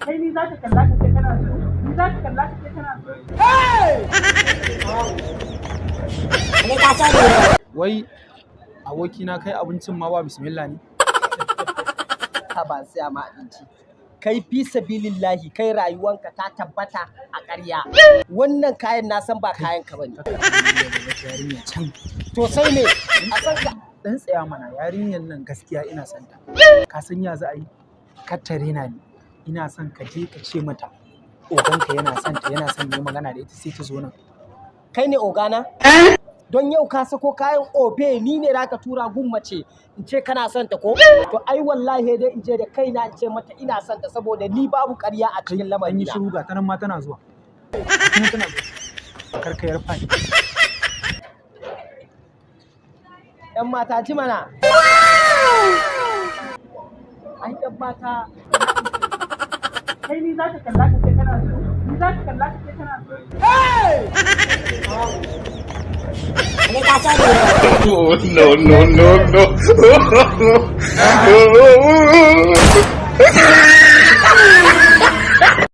Kai ni za ka kalla ka ce kana so? Ni za ka kalla ka ce kana so? Wai abokina, kai abincin ma ba bismillah ne? Ka ba siya ma abinci. Kai, fi sabilillahi, kai rayuwanka ta tabbata a ƙarya. Wannan kayan na san ba kayan ka bane. Yarinya can. To sai me? A san ka. Dan tsaya mana, yarinyar nan gaskiya ina son ta. Ka san ya za a yi? Kar ta rena ni. Ina son ka je ka ce mata oganka yana son ta, yana son yi magana da ita, sai ta zo nan. Kai ne ogana? Don yau ka sako kayan obe, ni ne zaka tura gun mace in ce kana son ta ko? To ai wallahi dai in je da kaina in ce mata ina son ta, saboda ni babu ƙarya a cikin An yi lamarina. shiru, ga ta nan ma tana zuwa. Ga ta nan tana zuwa. Kar ka yarfa ni. Yan mata, ji mana. Ai yan mata. Kai ni za ka kalla ka ce kana so? Ni za ka kalla ka ce kana so? Oh, no, no, no, no.